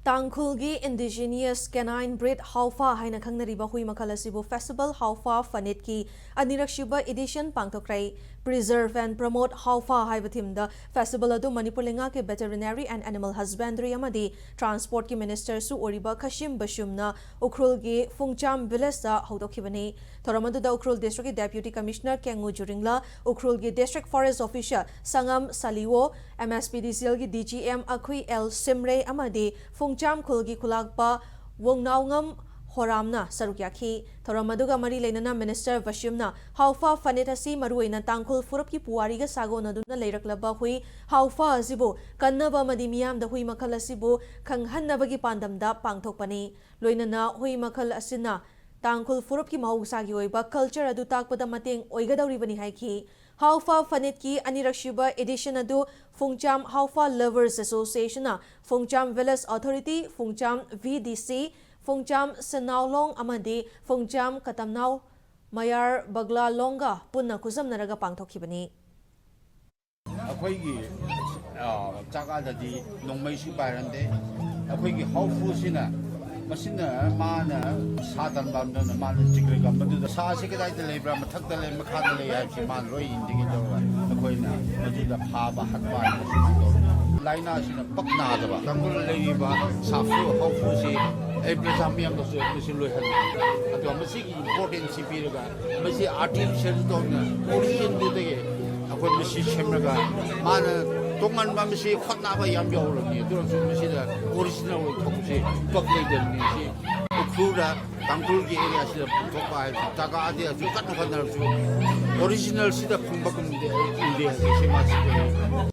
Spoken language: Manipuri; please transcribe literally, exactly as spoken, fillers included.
ꯇꯥꯡꯈꯨꯜꯒꯤ indigenous canine breed ꯍꯥꯎꯐꯥ ꯍꯥꯏꯅ ꯈꯪꯅꯔꯤꯕ ꯍꯨꯏ ꯃꯈꯜ ꯑꯁꯤꯕꯨ Festival ꯍꯥꯎꯐꯥ ꯐꯅꯤꯠꯀꯤ ꯑꯅꯤꯔꯛꯁꯨꯕ edition ꯄꯥꯡꯊꯣꯛꯈ꯭ꯔꯦ꯫ Preserve and Promote ꯍꯥꯎꯐꯥ ꯍꯥꯏꯕ themeꯗ festival ꯑꯗꯨ ꯃꯅꯤꯄꯨꯔ ꯂꯩꯉꯥꯛꯀꯤ Veterinary and Animal Husbandry ꯑꯃꯗꯤ Transportꯀꯤ ministerꯁꯨ ꯑꯣꯏꯔꯤꯕ ꯈꯁꯤꯝ ꯕꯁꯨꯝꯅ ꯎꯈ꯭ꯔꯨꯜꯒꯤ ꯐꯨꯡꯆꯥꯝ villageꯇ ꯍꯧꯗꯣꯛꯈꯤꯕꯅꯤ꯫ ꯊꯧꯔꯝ ꯑꯗꯨꯗ ꯎꯈ꯭ꯔꯨꯜ districtꯀꯤ Deputy Commissioner ꯀꯦꯡꯉꯨ ꯖꯨꯔꯤꯡꯂꯥ, ꯎꯈ꯭ꯔꯨꯜꯒꯤ District Forest Officer Sangam Shaliwo, MSPDCLꯒꯤ DGM ꯑꯈꯨꯏ ꯑꯦꯜ ꯁꯤꯝꯔꯦ ꯑꯃꯗꯤ ꯐꯨꯡꯆꯥꯝ ꯈꯨꯜꯒꯤ ꯈꯨꯂꯥꯛꯄ ꯋꯣꯡꯅꯥꯎꯉꯝ ꯍꯣꯔꯥꯝꯅ ꯁꯔꯨꯛ ꯌꯥꯈꯤ꯫ ꯊꯧꯔꯝ ꯑꯗꯨꯒ ꯃꯔꯤ ꯂꯩꯅꯅ minister ꯕꯁꯤꯝꯅ ꯍꯥꯎꯐꯥ ꯐꯅꯤꯠ ꯑꯁꯤ ꯃꯔꯨꯑꯣꯏꯅ ꯇꯥꯡꯈꯨꯜ ꯐꯨꯔꯨꯞꯀꯤ ꯄꯨꯋꯥꯔꯤꯒ ꯁꯥꯒꯣꯟꯅꯗꯨꯅ ꯂꯩꯔꯛꯂꯕ ꯍꯨꯏ ꯍꯥꯎꯐꯥ ꯑꯁꯤꯕꯨ ꯀꯟꯅꯕ ꯑꯃꯗꯤ ꯃꯤꯌꯥꯝꯗ ꯍꯨꯏ ꯃꯈꯜ ꯑꯁꯤꯕꯨ ꯈꯪꯍꯟꯅꯕꯒꯤ ꯄꯥꯟꯗꯝꯗ ꯄꯥꯡꯊꯣꯛꯄꯅꯤ꯫ ꯂꯣꯏꯅꯅ ꯍꯨꯏ ꯃꯈꯜ ꯑꯁꯤꯅ ꯇꯥꯡꯈꯨꯜ ꯐꯨꯔꯨꯞꯀꯤ ꯃꯍꯧꯁꯥꯒꯤ ꯑꯣꯏꯕ culture ꯑꯗꯨ ꯇꯥꯛꯄꯗ ꯃꯇꯦꯡ ꯑꯣꯏꯒꯗꯧꯔꯤꯕꯅꯤ ꯍꯥꯏꯈꯤ꯫ ꯍꯥꯎꯐꯥ ꯐꯅꯤꯠꯀꯤ ꯑꯅꯤꯔꯛꯁꯨꯕ edition ꯑꯗꯨ ꯐꯨꯡꯆꯥꯝ ꯍꯥꯎꯐꯥ Lovers Associationꯅ ꯐꯨꯡꯆꯥꯝ Village Authority, ꯐꯨꯡꯆꯥꯝ VDC, ꯐꯨꯡꯆꯥꯝ ꯁꯤꯅꯥꯎꯂꯣꯡ ꯑꯃꯗꯤ ꯐꯨꯡꯆꯥꯝ ꯀꯇꯝꯅꯥꯎ ꯃꯌꯥꯔ ꯕꯒꯂꯥꯂꯣꯡꯒ ꯄꯨꯟꯅ ꯈꯨꯠꯁꯝꯅꯔꯒ ꯄꯥꯡꯊꯣꯛꯈꯤꯕꯅꯤ꯫ ꯑꯩꯈꯣꯏꯒꯤ, ꯑ, ꯆꯥꯒꯥꯗꯗꯤ ꯅꯣꯡꯃꯩꯁꯨ ꯄꯥꯏꯔꯝꯗꯦ꯫ ꯑꯩꯈꯣꯏꯒꯤ ꯍꯥꯎꯐꯨꯁꯤꯅ, ꯃꯁꯤꯅ ꯃꯥꯅ ꯁꯥ ꯇꯥꯟꯕ ꯑꯃꯗꯅ ꯃꯥꯅ ꯆꯤꯛꯂꯒ ꯃꯗꯨꯗ ꯁꯥꯁꯤ ꯀꯗꯥꯏꯗ ꯂꯩꯕ꯭ꯔꯥ, ꯃꯊꯛꯇ ꯂꯩ, ꯃꯈꯥꯗ ꯂꯩ ꯍꯥꯏꯕꯁꯤ ꯃꯥꯅ ꯂꯣꯏ indicate ꯇꯧꯔꯒ ꯑꯩꯈꯣꯏꯅ ꯃꯗꯨꯗ ꯐꯥꯕ, ꯍꯥꯠꯄ ꯍꯥꯏꯅ ꯁꯨꯃꯥꯏꯅ ꯇꯧꯔꯦ꯫ ꯂꯥꯏꯅꯥꯁꯤꯅ ꯄꯛ ꯅꯥꯗꯕ ꯇꯥꯡꯈꯨꯜ ꯂꯩꯔꯤꯕ ꯁꯥꯐꯨ ꯍꯥꯎꯐꯨꯁꯤ ꯑꯩ ꯄ꯭ꯔꯖꯥ ꯃꯤꯌꯥꯝꯗꯁꯨ ꯃꯁꯤ ꯂꯣꯏꯍꯟꯅꯤꯡꯉꯤ꯫ ꯑꯗꯨꯒ ꯃꯁꯤꯒꯤ importance ꯄꯤꯔꯒ ꯃꯁꯤ artificial ꯇꯧꯅ originꯗꯨꯗꯒꯤ ꯑꯩꯈꯣꯏ ꯃꯁꯤ ꯁꯦꯝꯂꯒ ꯃꯥꯅ ꯇꯣꯉꯥꯟꯕ ꯃꯁꯤ ꯍꯣꯠꯅꯕ ꯌꯥꯝ ꯌꯥꯎꯔꯕꯅꯤ꯫ ꯑꯗꯨ ꯑꯣꯏꯔꯁꯨ ꯃꯁꯤꯗ original ꯑꯣꯏꯊꯣꯛꯄꯁꯤ ꯄꯛ ꯂꯩꯇꯕꯅꯤ꯫ ꯁꯤ ꯎꯈ꯭ꯔꯨꯜꯗ ꯇꯥꯡꯈꯨꯜꯒꯤ areaꯁꯤꯗ ꯄꯨꯊꯣꯛꯄ ꯍꯥꯏꯕꯁꯤ ꯖꯒꯥꯗꯤ ꯑꯁꯨꯛ ꯀꯟꯅ ꯍꯣꯠꯅꯔꯁꯨ originalꯁꯤꯗ ꯐꯪꯕ ꯉꯝꯗꯦ꯫ ꯑꯩ ꯎꯗꯦ ꯍꯥꯏꯕꯁꯤ ꯃꯥꯁꯤ